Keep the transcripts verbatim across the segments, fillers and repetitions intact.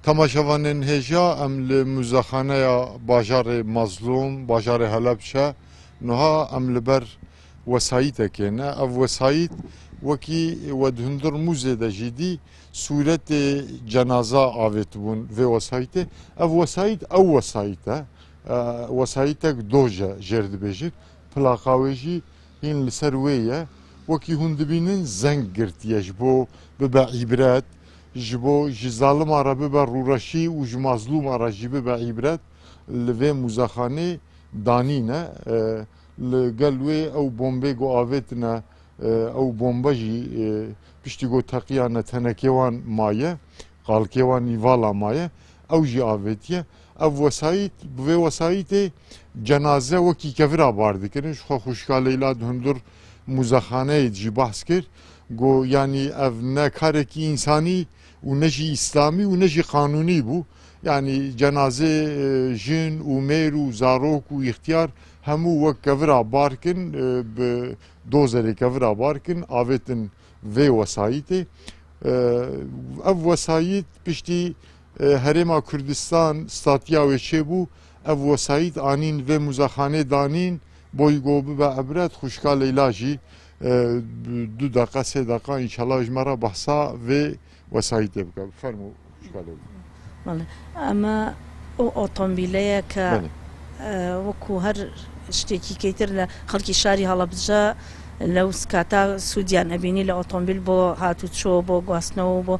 Temaşevanên hêja, em li muzexaneya bajarê Mazlûm, bajarê Helebçe, niha em li ber wesayîtekê ne. Ev wesayît wekî we di hundir muzê de jî dî sûretê cenaza avêtibûn vê wesayîtê. Ev wesayît ew wesayît e. E, wesayîtek doce jêr dibêjin. Plaqa wê jî hîn li ser wê ye. Wekî hûn dibînin zeng girtiye ji bo bibe îbret, ji bo ji zalima re bibe rûreşî û ji mazlûma re jî bibe îbret. Li vê muzexanê danîne. E, li gel wê ew bombê ku avêtine, e, ew bombe jî, e, piştî ku teqiyane tenekê wan maye, qalkê wan îvala maye, ew jî avêtiye. Ev wesayît, bi vê wesayîtê cenaze wekî kevira bar dikirin. Ji xwe xwişka Leyla di hundir muzexaneyê jî behs kir. Got, yanî ev ne karekî însanî û ne jî îslamî û ne jî qanûnî bû. Yanî cenazê, e, jin û mêr û zarok û îxtiyar hemû wek kevira bar kin, e, bi dozerê kevira bar kin, avêtin vê wesayîtê. E, ev wesayît piştî, e, Herêma Kurdistan statiya wê çêbû, ev wesayît anîn vê muzexanê danîn, boy go bibe ibret, xwişka Leyla jî, e, du deqa, sê deqa, înşallah ji me re behsa vê wesayîtê bike. Fermo, xwişka Leyla. بەڵێ. ئەمە ئەو ئۆتۆمبیلەیە کە، Belê. ئە، وەکو هەر شتێکی کەیتر لە خەڵکی شاری هەڵەبجە لەو کاتا سوودیان ئەبینی لە ئۆتۆمبیل بۆ هاتوچۆ، بۆ گواستنەوە، بۆ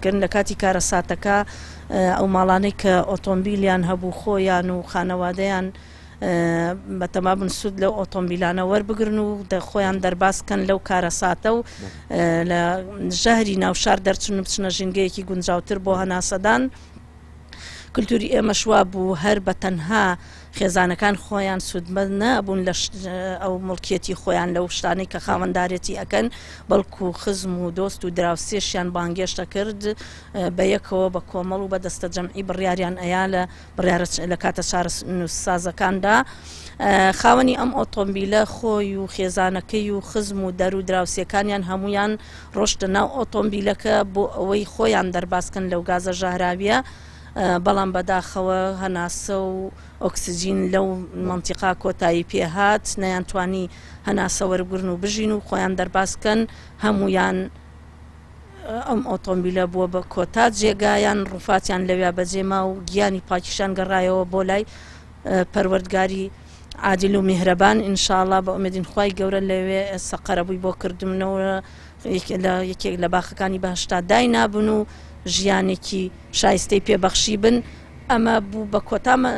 کردن لە کاتی کارەساتەکە، ئە، ئەو ماڵانەی کە ئۆتۆمبیلیان هەبوو خۆیان و خانەوادەیان، ئە، بەتەما بوون سوود لەو ئۆتۆمبیلانە وەربگرن و دە-، خۆیان دەرباز کەن لەو کارەساتە و، ئە، لە ژەهری ناوشار دەرچن و بچنە ژینگەیەکی گونجاوتر بۆ هەناسەدان. کلتوری ئێمەش وا بوو، هەر بە تەنها خێزانەکان خۆیان سوودمەند نەبوون لە ش-، ئەو مڵکیەتی خۆیان، لەو شتانەی کە خاوەندارێتی ئەکەن، بەڵکو خزم و دۆست و دراوسێشیان بانگێشتە کرد، بە یەکەوە، بە کۆمەڵ و بە دەستە جەمعی بڕیاریان ئەیا لە بڕیارە چ-، لە کاتە چارەنووسسازەکاندا. خاوەنی ئەم ئۆتۆمبیلە خۆی و خێزانەکەی و خزم و دەر و دراوسێکانیان هەمویان ڕۆشتە ناو ئۆتۆمبیلەکە بۆ ئەوەی خۆیان دەرباز کەن لەو گازە ژەهراویە. ئە، بەڵام بەداخەوە هەناسە و ئۆکسجین لەو مەنتیقا کۆتایی پێهات، نەیانتوانی هەناسە وەرگرن و بژین و خۆیان دەرباز کەن. هەمویان، ئە، ئەم ئۆتۆمبیلە بووە بە کۆتا جێگایان، ڕوفاتیان لەویا بەجێ ما و گیانی پاکیشان گەڕایەوە بۆ لای، ئە، پەروەردگاری عادل و میهرەبان. ئینشاءالله بە ئومێدین خوای گەورە لەوێ سەقەرەبووی بۆ کردمنەوە، یەکێ-، لە یەکێک لە باخەکانی بەهشتا داینابن و ژیانێکی شایستەی پێبەخشی بن. ئەمە بوو بە کۆتا مە-،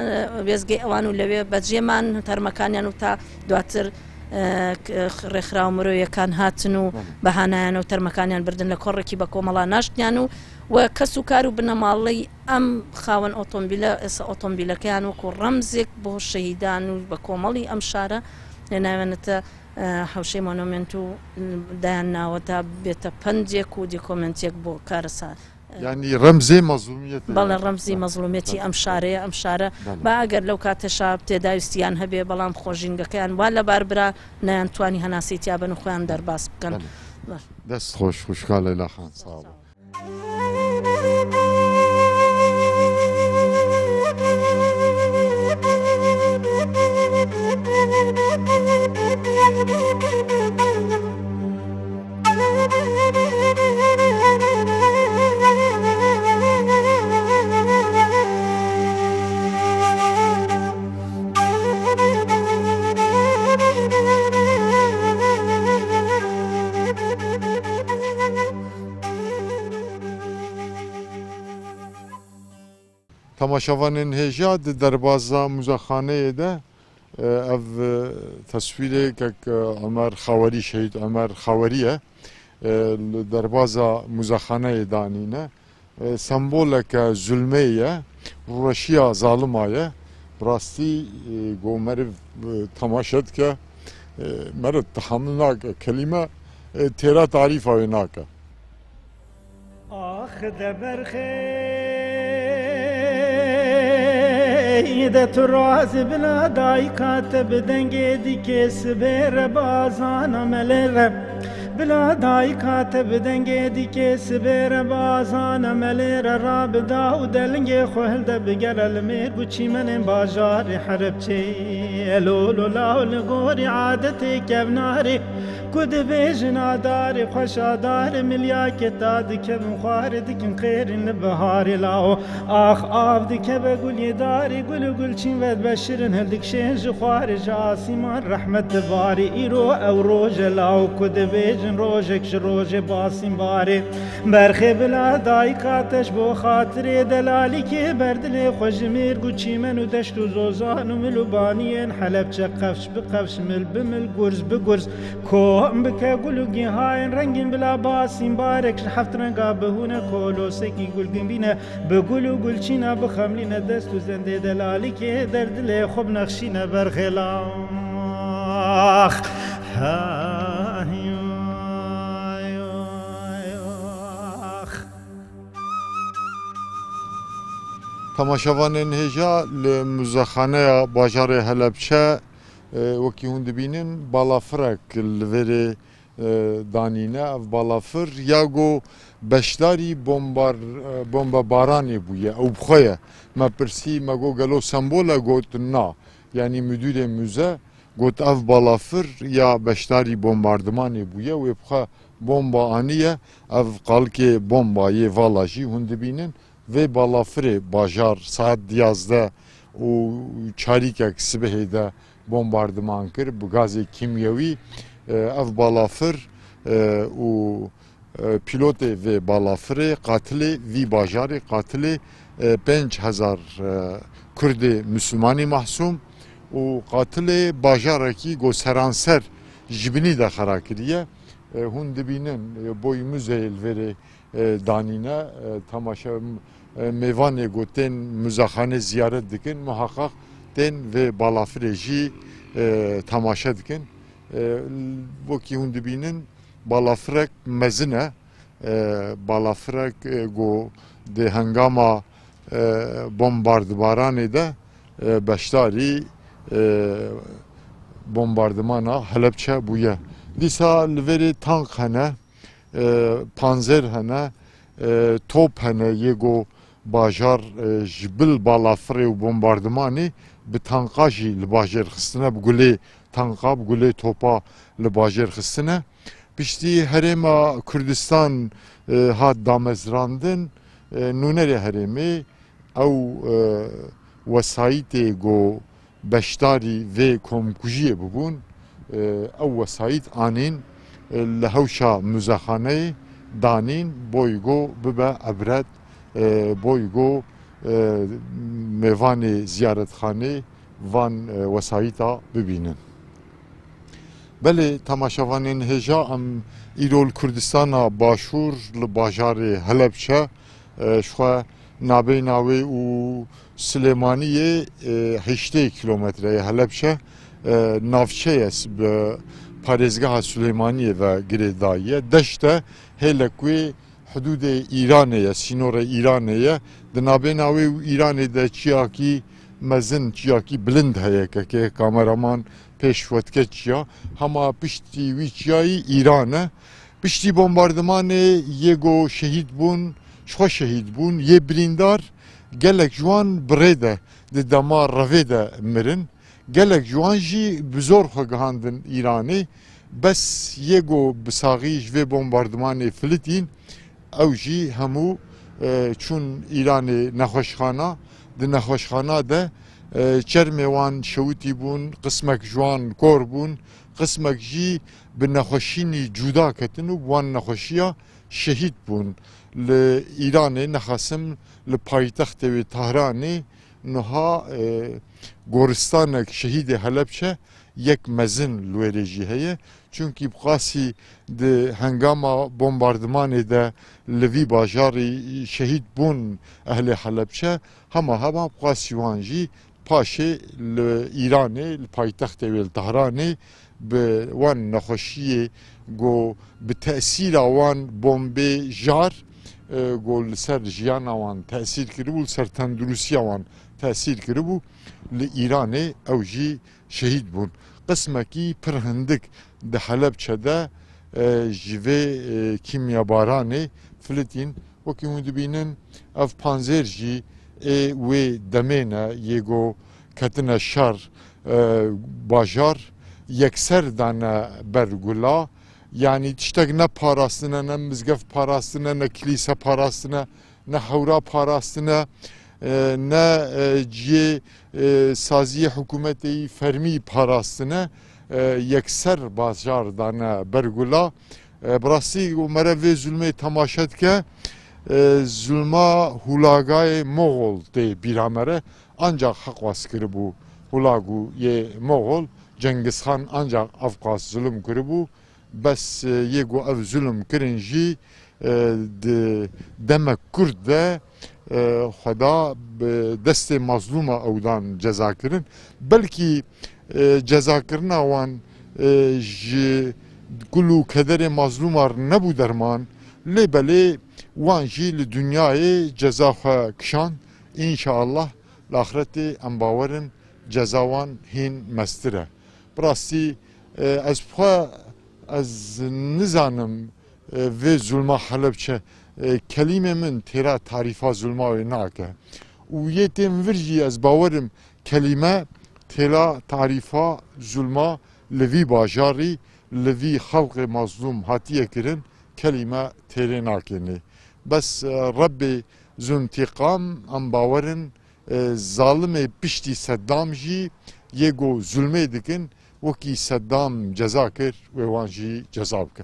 وێزگەی ئەوان و لەوێ بەجێمان تەرمەکانیان و تا دواتر، ئە، ک-، ڕێکخراوە مرۆیەکان هاتن و بەهانایان و تەرمەکانیان بردن لە کۆڕێکی بە کۆمەڵا ناشتیان و، و کەس و کار و بنەماڵەی ئەم خاوەن ئۆتۆمبیلە، ئێستا ئۆتۆمبیلەکەیان وەکو ڕەمزێک بۆ شەهیدان و بە کۆمەڵی ئەم شارە لە ناوێنێتە، ئە، حەوشەی مۆنۆمێنت و دایان ناوە تا بێتە پەندێک و دیکۆمنتێک بۆ کارەسات. یعنی ڕەمزێ مەزلومیەتە. بەڵێ، ڕەمزی مەزلومیەتی ئەم شارەیە. ئەم شارە، بەڵێ. با ئەگەر لەو کاتەشا تێداویستیان هەبێ، بەڵام خۆ ژینگەکەیان وا لەبار برا، نەیانتوانی هەناسەی تیا بن و خۆیان دەرباز بکەن. بەڵێ. بەڵێ. دەست خۆش، خوشکا لەیلا خان، ساغ بە. Temaşevanên hêja, di derbaza muzexaneyê de, e, ev, e, teswîrê kek, e, Omer Xawerî, Şehîd Omer Xawerî ye. E, li derbaza muzexaneyê danîne. E, semboleke zulmê ye, rûreşiya zalima ye. Bi rastî, e, ku meriv, e, temaşe dike, e, meriv tehamil nake. Kelîme, e, têra tarîfa wê nake. Ax de berxê de tu razî bila dayika te bi dengê dikê sibê re bazana melê re. Bila dayika te bi dengê dîkê sibê re bi azana melê re rabida û delingê xwe hilde bigere li mêr û çîmenên bajarê Helebçeyê. Lolo law li gorî adetê kevnarê ku dibêjin adarê xweş adarê milyakê ta dikevin xwarê dikin qêrîn li biharê lawo. Ax av dikeve gulê darê, gul û gulçîn ve dibeşirin, hildikşên ji xwarê ji asîman rehmet dibarê. Îro ew roj e law ku dibêjin rojek ji rojê basîn barê. Berxê bila dayika te ji bo xatirê delalîkê ber dilê xwe ji mêrg û çîmen û deşt û zozan û mil û baniyên Helebçe qefş bi qefş, mil bi mil, gurz bi gurz kom bike gul û gihayên rengîn bila basîn barek ji heft renga bihûne kolosekî gulgin bîne. Bi gul û gulçîna bixemlîne dest û zendê delalîkê derdilê xwe binexşîne berxê lax. Temaşevanên hêja li muzexaneya bajarê Helebçe, e, wekî hûn dibînin, balafirek li vêrê e, danîne. Ev balafir ya ku beşdarî bombar-, e, bombebaranê bûye. Ew bi xwe ye. Me pirsî, me got, gelo sembol e? Got, na. Yanî müdürê müze got, ev balafir ya beşdarî bombardimanê bûye. Wê bi xwe bomba aniye. Ev qalikê bomba yê vala jî hûn dibînin. Vê balafirê bajar saet diyazdeh û çarîkek sibihê de bombardiman kir bi gazê kîmyewî. E, ev balafir, e, û, e, pîlotê vê balafirê, qatilê vî bajarê, qatilê, e, pênc hezar, e, Kurdê Mislimanî mahsûm û qatilê bajarekî ku seranser ji binî de xera kiriye. E, hûn dibînin, e, boy muzeyê li vêrê e, danîne, e, temaşe, e, mêvanê ku tên muzexanê ziyaret dikin, muheqeq tên vê balafirê jî, e, temaşe dikin. E, wekî hûn dibînin, balafirek mezin e. E, balafirek, e, ku di hengama, e, bombardibaranê de, e, beşdarî, e, bombardimana Helebçe bûye. Dîsa li vêrê tank hene, e, panzer hene, e, top hene, yê ku bajar, e, ji bil balafirê û bombardimanê bi tanka jî li bajêr xistine, bi gulê tanka, bi gulê topa li bajêr xistine. Piştî Herêma Kurdistan, e, hat damezrandin, e, nûnerê herêmê ew, e, wesayîtê ku beşdarî vê komkujiyê bibûn, e, ew wesayît anîn, e, li hewşa muzexaneyê danîn, boy go bibe ebret, e, boy go, e, mêvanê ziyaretxanê van, e, wesayîta bibînin. Belê, temaşevanên hêja, em îro li Kurdistana Başûr, li bajarê Helebçe, e, ji xwe nabeyna wê û Silêmaniyê, e, heştê kîlometre ye Helebçe, e, navçe ye, bi parêzgeha Silêmaniyê ve girêdayî ye. Deşt e, hêlek wê hidûdê Îranê ye, sînorê Îranê ye. Di nabêna wê û Îranê de çiyakî mezin, çiyakî bilind heye, kekê kameraman pêş we dike çiya. Hema piştî wî çiyayî Îran e. Piştî bombardimanê yê ku şehîd bûn, ji xwe şehîd bûn, yê birîndar, gelek ji wan bi rê de di dema revê de mirin. Gelek ji wan jî bi zor xwe gihandin Îranê. Bes yê ku bi saxî ji vê bombardimanê filitîn, ew jî hemû, e, çûn Îranê nexweşxana. Di nexweşxana de, e, çermê wan şewitî bûn, qismek ji wan kor bûn, qismek jî bi nexweşînî cuda ketin û bi wan nexweşiya şehîd bûn. Li Îranê, nexasim li paytextê wê Tehranê, niha, e, goristanek şehîdê Helebçe yek mezin li wêrê jî heye. Çunkî bi qasî di hengama bombardimanê de li vî bajarî şehîd bûn ehlê Helebçe, hema hema bi qasî wan jî paşê li Îranê, li paytextê wê li Tehranê bi wan nexweşiyê ku bi tesîra wan bombê jar, e, ku li ser jiyana wan tesîr kiribû, li ser tenduristiya wan tesîr kiribû, li Îranê ew jî şehîd bûn. Qismekî pir hindik di Helebçe de, e, ji vê, e, kîmyabaranê filitîn. Wekî hûn dibînin, ev panzêr jî ê wê demê ne, yê ku ketine şer, e, bajar, yekser dane ber gula. Yanî tiştek ne parastine, ne mizgeft parastine, ne kilîse parastine, ne hewra parastine, e, ne, e, cihê, e, saziyê hikûmetê yî fermî parastine, e, yekser bajar dane ber gula. E, bi rastî û mere vê zulmê temaşe dike, e, zulma Hulagayê Moxol tê bîra mere. Ancak heqwas kiribû Hulagu yê Moxol, Cengizxan ancak ev qas zulm kiribû. Bes, e, yê ku ev zulm kirin jî, e, di demek kurt de, e, Xweda bi destê mazlûma ew dan ceza kirin. Belkî, e, cezakirina wan, e, ji kul û kederê mazlûma re nebû derman, lê belê wan jî li dinyayê ceza xwe kişand. Înşaallah li axretê em bawer in ceza wan hîn mestir e. Bi rastî, e, ez xwe, ez nizanim, e, vê zulma Helebçe, e, kelîmê min têra tarîfa zulma wê nake. Û yê tên vir jî ez bawerim kelîme têra tarîfa zulma li vî bajarî, li vî xelqê mazlûm hatiye kirin, kelîme têrê nakênê. Bes, e, Rebbê Zûntîqam, em bawerin, e, zalimê piştî Seddam jî yê ku zulmê dikin, wekî Seddam ceza kir, wê wan jî ceza bike.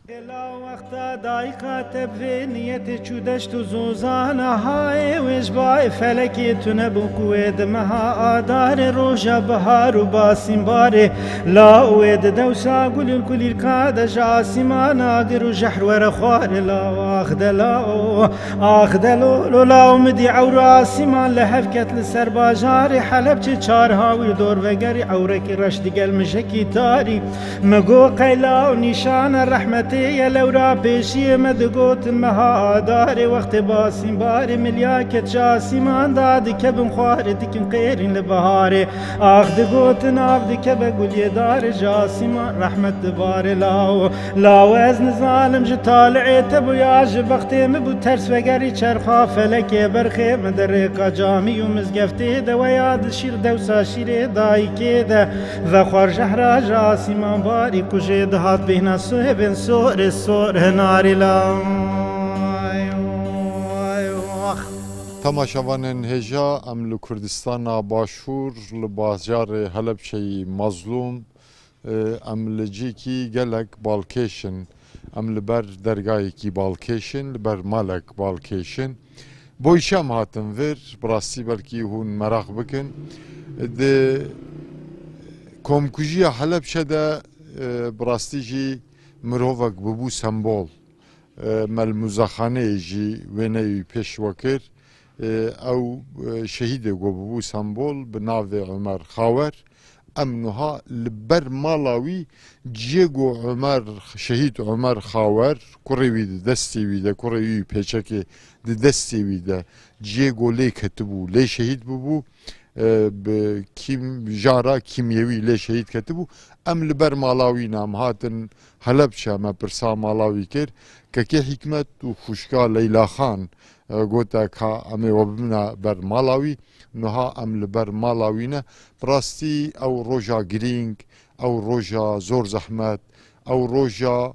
Êla wexta dayika te bi vê niyetê çû deşt û zozana, ha ê wê ji bayê felekê tune bû ku wê di meha adarê roja bihar û basîmbarê, la wê di dewsa gulîl kulîlka de ji asîmana gir û jehr were xwarê, la ax de la o. Ax de lo, lo law min dî ewra asîman li hev ket li ser bajarê Helebçê çar hawîr dor vegerî ewrekî reş digel mijekî tarî. Min got qey law nîşana rehmetê ye lewra pêşiyê me digotin meha adarê wextê basîmbarê milya ket ji asîman dadikevin xwarê dikin qêrîn li biharê. Ax digotin av dikeve guliyê darê ji asîman rehmet dibare law. Law ez nizanim ji tali'ê te bû ya ji bextê min bû ters vegerî çerxa felekê berxê min di rêka camî û mizgeftê de weya dişîr dewsa şîrê dayikê de vexwar jehra ji asîman barî ku jê dihat bêhna sêvên sorê sor hinarî law. Temaşevanên hêja, em li Kurdistana Başûr, li bajarê Helebçeyî mazlûm, e, em li cîkî gelek balkêş in. Em li ber dergayekî balkêş in, li ber malek balkêş in. Boyçe em hatin vir, bi rastî belkî hûn meraq bikin. Di komkujiya Helebçe de, e, bi rastî jî mirovek bibû sembol. E, Melmûzexaneyê jî wêneyê wî pêş we kir. E, ew, e, şehîdê ku bûbû sembol bi navê Omer Xawer. Em nuha li ber mala wî ciyê ku Omer, şehîd Omer Xawer, kurê wî di destê wî de, kurê wî pêçekê di destê wî de, ciyê ku lê ketibû, lê şehîd bûbû, e, bi kîm-, jara kîmyewî lê şehîd ketibû. Em li ber mala wî ne, em hatin Helebçe, me pirsa mala wî kir. Kekê Hîkmet û xwişka Leyla Xan, e, gote ka em ê we bibine ber mala wî. Niha em li ber mala wî ne. Bi rastî ew roja girîng, ew roja zor zehmet, ew roja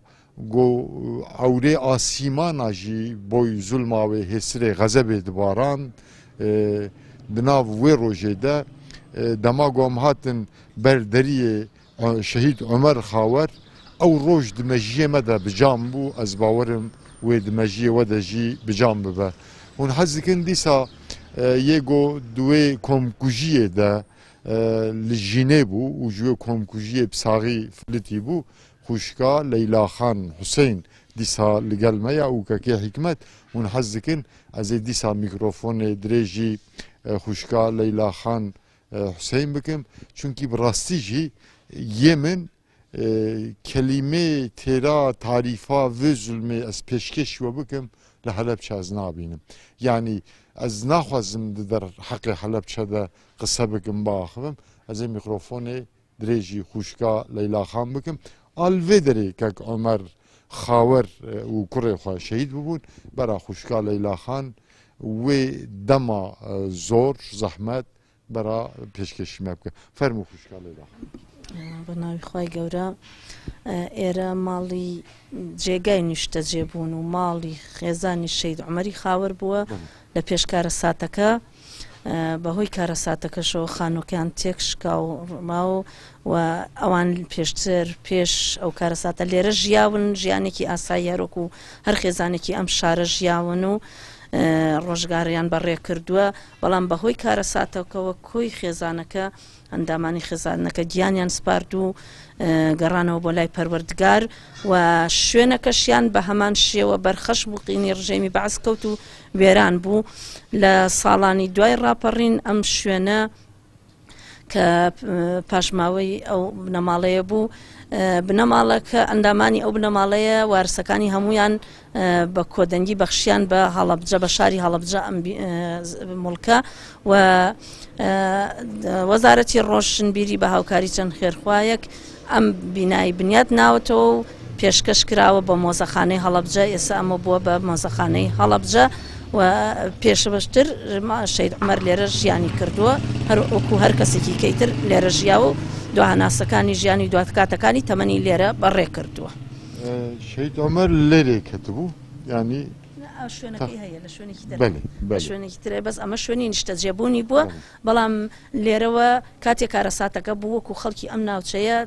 ku ewrê asîmana jî boy zulma wê hêsirê xezebê dibaran, e, di nav wê rojê de, e, dema ku em hatin ber deriyê, e, şehîd Omer Xawer, ew roj di mejiyê me de bi can bû, ez bawerim wê di mejiyê we de jî bi can bibe. Hûn hez dikin dîsa, e, yê ku di wê komkujiyê de, e, li jînê bû û ji wê komkujiyê bi saxî filitî bû, xwişka Leyla Xan Huseyn dîsa li gel me ya û kekê Hîkmet, hûn hez dikin ez ê dîsa mîkrofonê dirêjî, e, xwişka Leyla Xan, e, Huseyn bikim. Çunkî bi rastî jî yê min, e, kelîmê têra tarîfa vê zulmê ez pêşkêş we bikim, li Helebçe ez nabînim. Yanî ez naxwazim di derheqê Helebçe de qise bikim, biaxivim. Ez ê mîkrofonê dirêjî xwişka Leyla Xan bikim. A li vê derê kek Omer Xawer, e, û kurê xwe şehîd bibûn, bera xwişka Leyla Xan wê dema, e, zor, zehmet, bera pêşkêşî me bike. Fermû xwişka Leyla Xan. Bi navî Xway Gewra, e, êre malî, cêgay niştecêbûn û malî xêzanî Şehîd Omerî Xawer bûwe. Belê. لە پێش کارەساتەکە، ئە، بەهۆی کارەساتەکەشەوە خانووەکەیان تێک شکا و ڕماوە و ئەوان پێشتر، پێش ئەو کارەساتە لێرە ژیاون، ژیانێکی ئاسایی هەروەکو هەر خێزانێکی ئەم شارە ژیاون و، ئە، ڕۆژگاریان بەڕێ کردووە، بەڵام بەهۆی کارەساتەکەوە کۆی خێزانەکە ئەندامانی خێزانەکە گیانیان سپارد و، ئە، گەڕانەوە بۆ لای پەروەردگار و شوێنەکەشیان بە هەمان شێوە بەرخەش بوو قینی ڕژێمی بەعس کەوت و وێران بوو. لە ساڵانی دوای ڕاپەڕین ئەم شوێنە کە، ئە، پاشماوەی ئەو بنەماڵەیە بوو، ئە، بنەماڵەکە، ئەندامانی ئەو بنەماڵەیە وارسەکانی هەمویان ئە، بە کۆدەنگی بەخشیان بە هەڵەبجە، بە شاری هەڵەبجە ئەم بی-، ئە، ز-، مڵکە و، ئە، وەزارەتی ڕۆشنبیری بە هاوکاری چەند خێرخوایەک ئەم بینای بنیات ناوەتەوە و پێشکەش کراوە بە مۆزەخانەی هەڵەبجە. ئێستا ئەمە بووە بە مۆزەخانەی هەڵەبجە و پێشبەشتر ما-، شەید عومەر لێرە ژیانی کردووە، هەر وەکو هەر کەسێکی کەیتر لێرە ژیاوە و دواهەناسەکانی ژیانی دواتکاتەکانی تەمەنی لێرە بەڕێ کردووە. ئە، شەید عومەر لێرێ کەتبوو. یانی ئەو شوێنەکەی تا- هەیە، لە شوێنێکی دەر. بەلێ، لە بەلێ. شوێنێکی ترە، بەس ئەمە شوێنی نیشتە جێبوونی بووە، بەڵێ. بەڵام لێرەوە کاتێک کارەساتەکە بوو، وەکو خەڵکی ئەم ناوچەیە،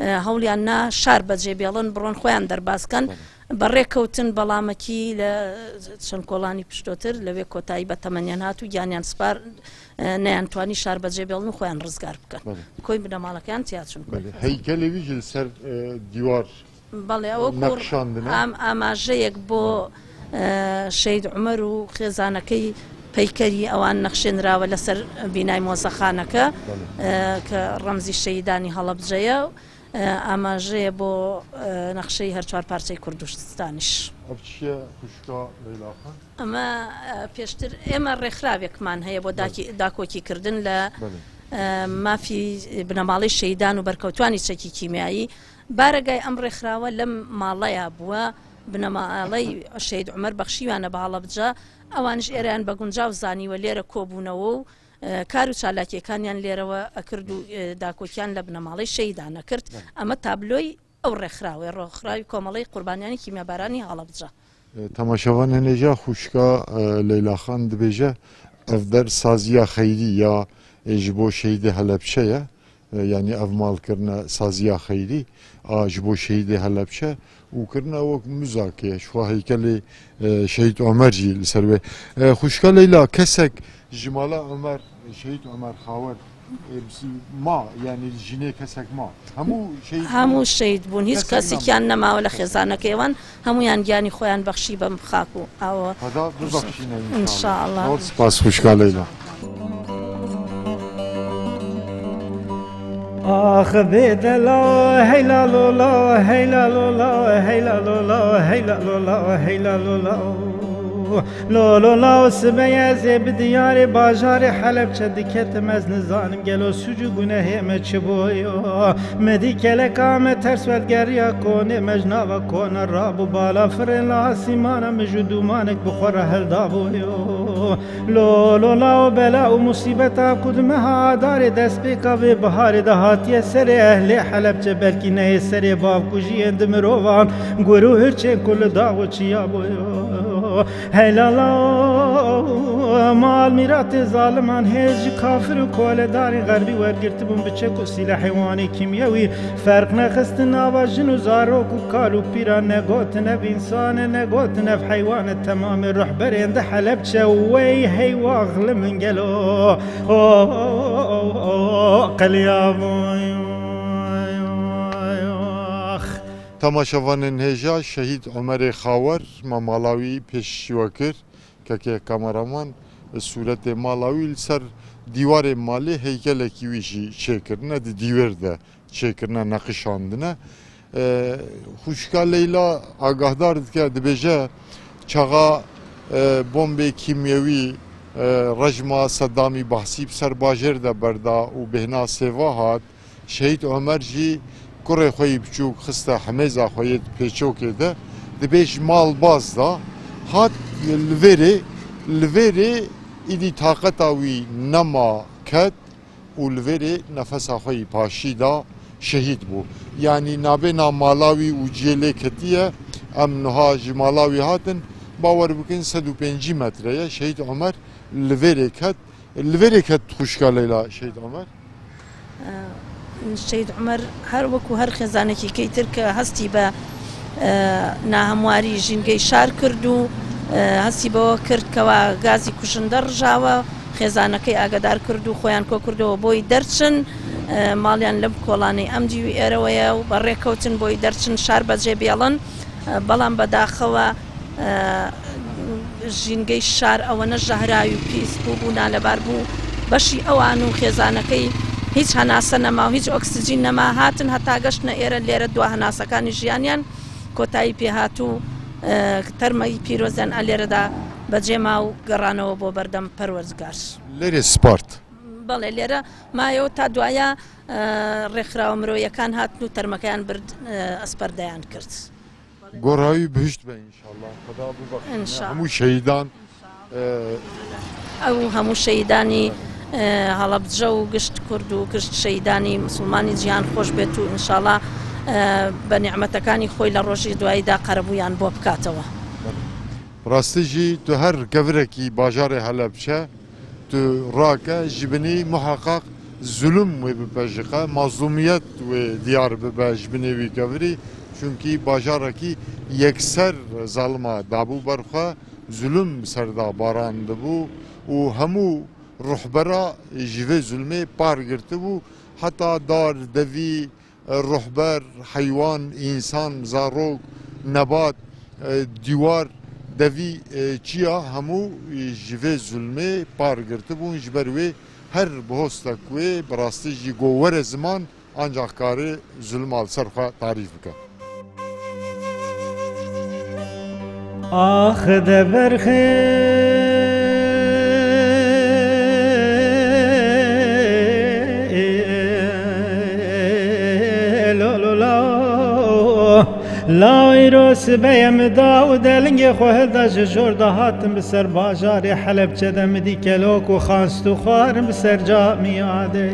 ئە، هەوڵیان نا شار بەجێ بێڵن، بڕۆن خۆیان دەرباز کەن. بەڵێ. بەڕێکەوتن بەڵامەکی لە چەند کۆڵانی پشتۆتر لەوێ کۆتایی بە تەمەنیان هات و گیانیان سپار، ئە، نەیان توانی شار بەجێ بێڵن و خۆیان ڕزگار بکەن. بەڵێ. کۆی بنەماڵەکەیان تیاچون. بەڵێ. هەیکەلێ ویژ لەسەر، ئە، دیوار بەڵێ، ئەوە کۆ-، نەخشاندنە. ئام-، ئاماژەیەک بۆ، ئە، شەید عومەر و خێزانەکەی پەیکەری ئەوان نەخشێنراوە لەسەر بینای مۆزەخانەکە، بەڵێ. ئە، کە ڕەمزی شەیدانی هەڵەبجەیە، ئە، ئاماژەیە بۆ، ئە، نەخشەی هەر چوار پارچەی کوردستانیش. ئەو چیە خوشکا لەیلا خان؟ ئەمە، ئە، پێشتر ئێمە ڕێکخراوێکمان هەیە بۆ داکی-، بەڵێ. داکۆکیکردن لە، بەڵێ. ئە، مافی بنەماڵەی شەیدان و بەرکەوتوانی چەکی کیمیایی. بارەگای ئەم ڕێکخراوە لەم ماڵەیە بووە، بنەماڵەی شەید عومەر بەخشیویانە بە هەڵەبجە، ئەوانش ئێرەیان بە گونجاو زانیوە لێرە کۆبوونەوە و، ئە، کار و چالاکیەکانیان لێرەوە ئەکرد و، ئە، داکۆکیان لە بنەماڵەی شەیدان ئەکرد. بەڵێ. ئەمە تابلۆی ئەو ڕێکخراوەیە، ڕێکخراوی کۆمەڵەی قوربانیانی کیمیابارانی هەڵەبجە. تەماشەوانە nêja xwişka, e, Leyla Xan dibêje, ev der saziya xeyrî ya, e, ji bo şehîdê Helebçe ye. E, yanî ev mal kirine saziya xeyrî, a, ji bo şehîdê Helebçe û kirine wek muzakê, ji xwe heykelê, e, Şehîd Omer jî li ser wê. E, xwişka Leyla, kesek ji mala Omer, Şehîd Omer Xawer, e, ma, yanî jinê kesek ma. Hemû şehîd bûn. هەموو شەید بوون، هیچ کەسێک کەسێکیان نەماوە لە خێزانەکەیەوان، هەمویان گیانی خۆیان بەخشی بەم خاک و ئاوە. Xweda bibexşîne, înşallah. Înşallah. Zor spas, xwişka Leyla. Ax bê dela, hey la lo la, hey la lo la, hey la lo la, hey la lo la, hey la lo la. Lo lo la, o sibê ez ê bi diyarê bajarê Helebçe diketim, ez nizanim gelo sûc û gunehê me çi bûyo. Me dî keleka me ters werdigeriya konê me ji nava kona rabû bala firên li asîmana, min ji dûmanek bi xwe re heldabûyo. Lo lo la, o bela û musîbeta ku di meha Adarê destpêka vê biharê de hatiye serê ehlê Helebçe, belkî neyê serê bavkujiyên di mirovan, gur û hirçên ku li dax û çiya bûyo. Hey la la, mal mîratê zaliman hêz ji kafir û koledarên xerbî wergirtibûn bi çek û sîlehê wan ê kîmyewî. Ferq nexistin nava jin û zarok û kal û pîran, negotin ev însan e, negotin ev heywan e, temamê ruhberên di Helebçe wey hey wax li min gelo. O, o, o, o, qeliya bû. Temaşevanên hêja, Şehîd Omerê Xawer, me mala wî pêşî we kir. Kekê kameraman, sûretê mala wî li ser dîwarê malê heykelekî wî jî çêkirine, di dîwêr de çêkirine, neqişandine. E, xwişka Leyla agahdar dike, dibêje, çaxa, e, bombê kîmyewî, e, rejma Sedamî Behsî bi ser bajêr de berda û bêhna sêva hat, Şehîd Omer jî Kurê xwe yî biçûk xiste hemêza xwe yê di pêçokê de, dibê ji malbaz da, hat li vêrê, li vêrê îdî taqeta wî nema, ket û li vêrê nefesa xwe yî paşî da, şehîd bû. Yanî nabêna mala wî û cihê lê ketiye, em niha ji mala wî hatin, bawer bikin sed û pêncî metre ye. Şehîd Omer li vêrê ket, li vêrê ket xwişka Leyla Şehîd Omer. Şehîd Omer her wekû her xêzanekî keytir ke hestî be, e, nahemwarî jîngey şar kird û, e, hestî bewe kird kewa gazî kuşinde rijawe, xêzanekey agadar kird û xweyan ko kirdewe boy derçin, e, maliyan li kolanê em dî wî êrewe ye û be rê kewtin boy derçin şar be cê bêlin. بەڵام بەداخەوە، ئە، ژینگەی شار ئەوەنە ژەهراوی و پیس بوو، بوو نالەبار بوو، بەشی ئەوان و خێزانەکەی هیچ هەناسە نەما و هیچ ئۆکسجین نەما، هاتن هەتا گەشتنە ئێرە، لێرە دوا هەناسەکانی ژیانیان کۆتایی پێهات و، ئە، تەرمەی پیرۆزیان ئە لێرەدا بەجێما و گەڕانەوە بۆ بەردەم پەروەردگار. لێرێ سپارت. بەڵێ، لێرە مایەوە تا دوایە، ئە، ڕێکخراوە مرۆیەکان هاتن و تەرمەکەیان برد، ئە، ئەسپەردەیان کرد. گۆڕاوی بهشت بە ئینشاءالله. خدا ببخشینە ئینشاءالله. هەموو شەهیدان، ئە، ئەو هەموو شەهیدانی، ئە، هەڵەبجە و گشت کورد و گشت شەهیدانی مسلمانی جیهان خۆش بێت و ئینشاءالله، ئە، بە نیعمەتەکانی خۆی لە ڕۆژی دواییدا قەرەبوویان بۆ بکاتەوە. ڕاستی ژی تو هەر گەورەکی باژارێ هەلەبچە، Tu rake ji binî muheqeq zulm wê bipejiqe, mazlûmiyet wê diyar bibe ji binê wî kevirî. Çunkî bajarekî yekser zalima dabû ber xwe, zulm ser da barandibû û hemû ruhbera ji vê zulmê par girtibû. Heta dar, devî, ruhber, heywan, însan, zarok, nebat, e, dîwar, devî, e, çiya hemû, e, ji vê zulmê par girtibûn. Ji ber wê her bihostek wê bi rastî jî go were ziman, ancaq kare zulma li ser xwe tarîf bike. Ax de berxê lo lo la. Law îro sibeye min da û delingê xwe hilda ji jor de hatim bi ser bajarê Helebçe de min dî kelok û xanst û xwarin bi ser camiya de.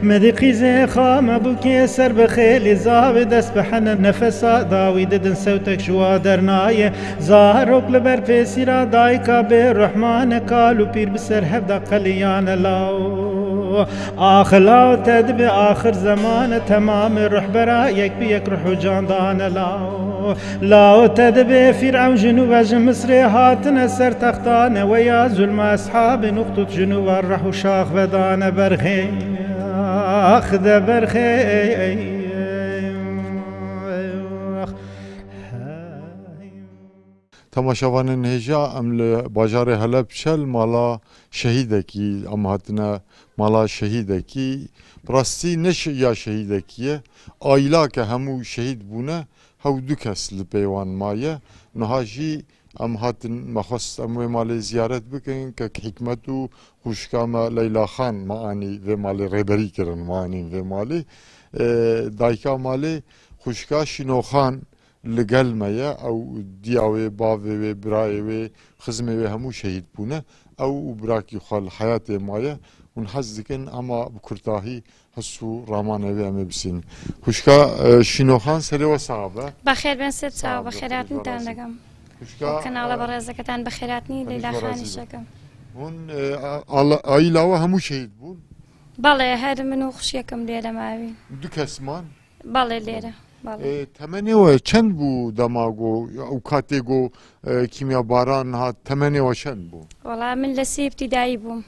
Min dî qîzê xame bûkê ser bi xêlî zavê dest bi hene nefesa dawî didin sewtek ji wa dernayê. Zarok li ber pêsîra dayika bê ruhmane kal û pîr bi ser hev de qeliyane law. Ax law te dibe axir zemane temamê ruhbera yek bi yek ruh û can dane law. Law te dibe Fîr'ewn ji nû ve ji Misrê hatine ser textane we ya zulma eshabên Uxtût ji nû ve reh û şax vedane berxê. Ax de berxê. Temaşevanên hêja, em li bajarê Helebçe li mala şehîdekî, em hatine mala şehîdekî. Bi rastî ne şe-, ya şehîdekî ye. Aîla ke hemû şehîd bûne, hew du kes li pey wan maye. Niha jî em hatin, me xwest em wê malê ziyaret bikin, kek Hikmet û xwişka me Leyla Xan me anî vê malê, rêberî kirin me anîn vê malê. Ee, dayika malê xwişka Şîno Xan li gel me ye. Ew diya wê, bavê wê, birayê wê, xizmê wê hemû şehîd bûne. Ew û birakî xwe li heyatê maye. Hûn hez dikin, ema bi kurtahî his û ramane wê em ê bisînin. Xwişka, e, Şîno Xan, serê we sax be. Bexêr ben, ser çaw, bexêr hatin te dikim. Xwişka, kanala, e, berêzeketên bexêr hatin, Leyla Xanî şekim. Hûn, e, a-, ala-, aîla we hemû şehîd bûn? Belê, her min û xwişkekî min lêre mawî. Du kes man? Belê, lêre. Belê. E, temenê we çend bû dema go, ew katê go, e, kîmyabaran hat, temenê we çend bû? Wela min li sê îbtîdayî bûm.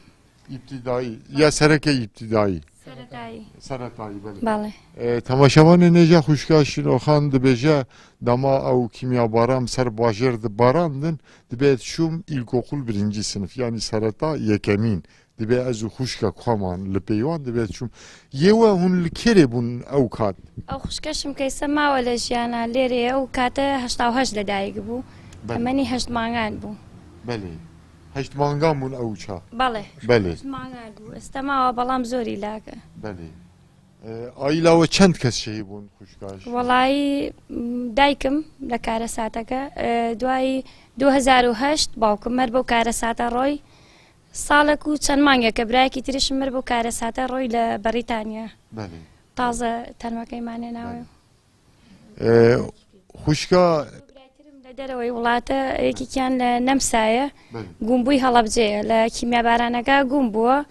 Îbtîdayî. Ya sereke îbtîdayî. Seretayî. Seretayî, belê. Belê. E, temaşevanên hêja, xwişka Şîno Xan dibêje, dema ew kîmyabaran ser bajêr dibarandin, dibê ez çûm îlkokul birinci sinif, yanî sereta yekemîn. Dibê ez û xwişka xwe man li pey wan, dibê ez çûm. Yê we hûn li kêrê bûn ew kat? Ew xwişke şimkeyse mawe li jiyana lêrê ye, ew kate heşta û heşt li dayik bû. Belê. Temenî heşt mangan bû. Belê. Heşt mangan bûn ew çax? Belê. Belê. Heşt mangan bû. Êsta mawa, belam zor îlak e. Belê. E, Aîla we çend kes şehîd bûn xwişka jî? Welahî, m, daykim li karesateke, e, duayî du hezar û heşt bawkim mer bo karesata roy. Salek û çend mangeke birayekî tiriş mir bo karesata roy li Berîtanya. Belê. Taze tenwekey mane nawe. Belê. E, xwişka Li derewey welate yekîkiyan li Nemsa ye. Belê. Gûmbûyî Helebcê ye. Li kîmyabaraneke gûm bû.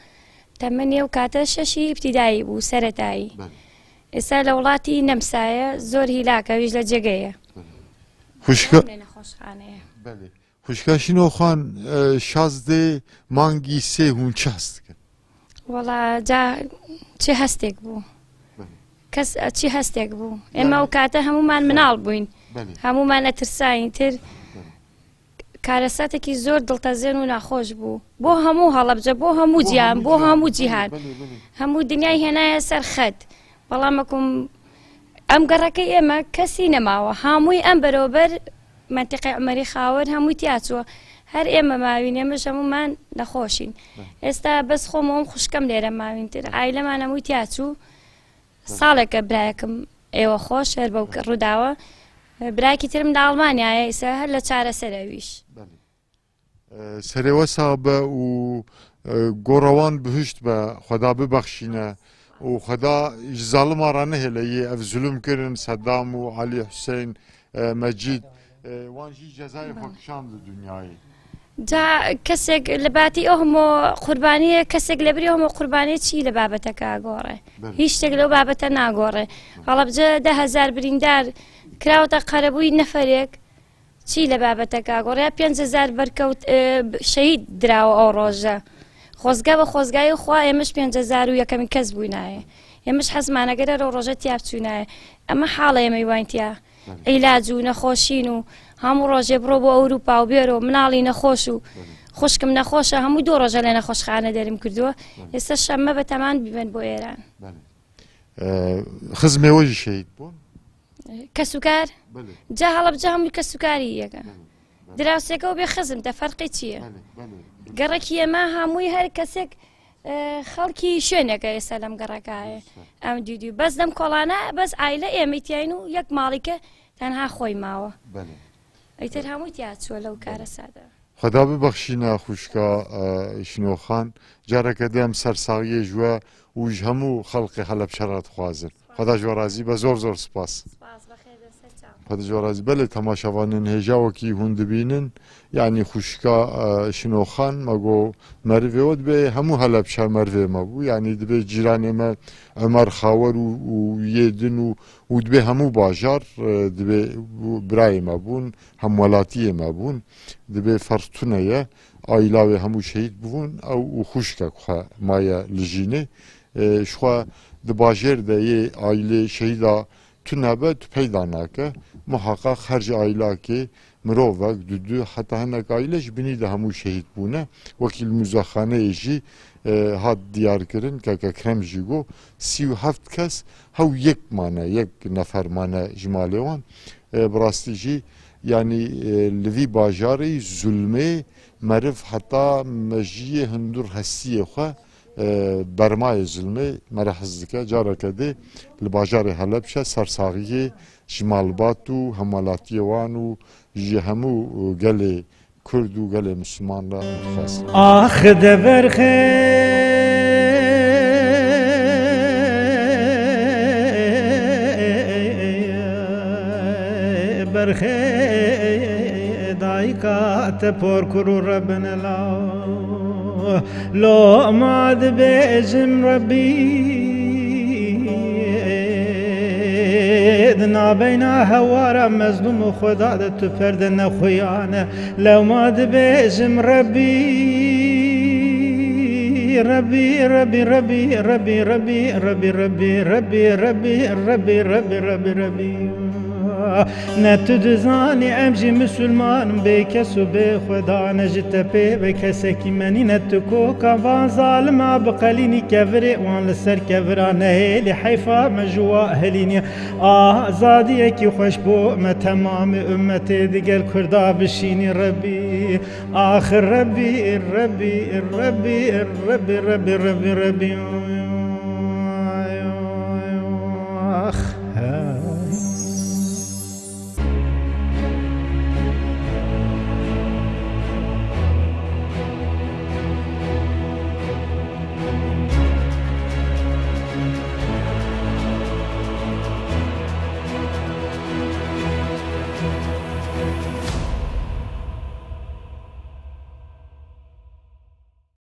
Temenê ew kate şeşî îbtîdayî bû, seretayî. Belê. Êsa li welatî Nemsa ye, zor hîlak e, wî ji li cege ye. Belê. Xwişka Em li nexweşxane ye. Belê. Xwişka Şîno Xan, e, şazdê mangî sê hûn çi hest dikin? Wela ca çi hestek bû. Belê. Kes, çi hestek bû. Ême Yani ew kate hemûman Belê. Minal bûyn. Belê. Hemûman etirsayîn tir. Belê. Karesatekî zor diltezên û naxweş bû. Bo hemû Helebce, bo hemû Bo cihan, hemû bo cihan. Hemû Belê, cihan. Belê, belê. Hemû dinyayê hênaye ser xet. Belam ekum em gereke ême kesî nemawe. Hemûyî em berober Mentiqê Umerî Xawir hemû tiya çû. Her ême mawîn, ême ji hemûman nexweşîn. Belê. Êsta bes xwe mom xwişkem lêre mawîn tir. Belê. Aileman hemû tiya çû. Belê. Saleke birayekim êwe xweş, her bew Belê. Rûdawe. Birayekî tirim de Almanyayê, îse her li çaresere wîş. Belê. E, serê we sax be û, e, gora wan bihişt be, Xweda bibexşîne û Xweda ji zalima re nehêle yê ev zulm kirin, Sedam û Elî Huseyn, e, Mecîd, e, wan jî cezayê xwe kişand li dinyayê. Ca kesek li batî o hemo qurbaniyê, kesek li birî o hemo qurbaniyê çî li babeteke agore. Belê. Hiç ştek li o babete nagore. Helebce deh hezar birîndar kirawte qerebûyî neferek. Çî li babeteka gorî ya pênc hezar berkewt, e, şehîd dirawe ew roje. Xwezge bi xwezgayê xwe êmiş pênc hezar û yekemîn kes bûynaye. Êmiş hezmane gere ro roje tiya biçûnaye. Ema hala ême wayîn tiya. Belê. Îlac û nexweşîn û hemû rojê biro bo Ewropa û bêro minalî nexweş û Belê. Xwişkim nexweş e, hemû du roje lê nexweşxane derim kirdiwe. Belê. Êse şemme be teman bîbin bo êran. Belê. E, xizmê we jî şehîd bûn? Kesûkar? Belê. Ca Helebce hemû kesûkarî yek e. Belê, belê. Dirawseke û bê xizm te ferqê çi ye? Belê, belê. Gerekî ye me hemûyî her kesek, e, xelkî şwêneke êse lem gerekaye. Êse. Em dîdî. Bes dem kolane, bes aile êmîtiyayn û yek malîke tenha xwey mawe. Belê. Îtir hemû tiya çû lew Belê. Kare sade. Xweda bibexşîne xwişka, e, Şînoxan. Careke din em sersaxiyê ji we û ji hemû xelkê Helebşe re dixwazin. Xweda ji we razî be, zor zor spas. Spas, bexêr be, ser çav. Xweda ji we razî be. Belê temaşevanên hêja wekî hûn dibînin, yanî xwişka, e, Şînoxan, me got merivê we dibê hemû Helebşe merivê me bû. Yanî dibê cîranê me Omer Xawer û, û yê din û, û dibê hemû bajar, e, dibê birayê me bûn. Hemwelatiyê me bûn. Dibê ferz tune ye. Aîla wê hemû şehîd bûn. Ew û xwişkek xwe maye li jînê. E, ji xwe di bajêr de yê aîlê şehîda tune be, tu peyda nake. Muheqeq her ji aîlakê mirovek, du du, heta hinek aîle ji binî de hemû şehîd bûne. Wekî li muzexaneyê jî, e, hat diyar kirin, keke Krem jî got, sî û heft kes hew yek mane, yek nefer mane ji malê wan. E, bi rastî jî, yanî, e, li vî bajarî zulmê meriv heta mejiyê hundir hestiyê xwe, e, bermayê zulmê me re hez dike. Careke dê li bajarê Helebşe sersaxiyê ji malbat û hemwelatiyê wan û ji hemû, e, gelê Kurd û gelê Misliman re dixwazin. Ax de berxê, berxê dayika te por kur û rebine law. Loma dibêjim Rebbî, di nabeyna hewara mezlûm û Xweda de tu perde nexuyane. Lewma dibêjim Rebbî, Rebbî, Rebbî, Rebbî. Ne tu dizanî em jî misilman in, bê kes û bê Xweda ne, ji te pê ve kesekî me nîne, tu koka van zalima biqelînî, kevirê wan li ser kevira nehêlî, heyfa me ji wa helînî. Azadiyekî xweş bo me temamê ummetê digel Kurda bişînî Rebbî. Ax Rebbî, Rebbî, Rebbî. Ax.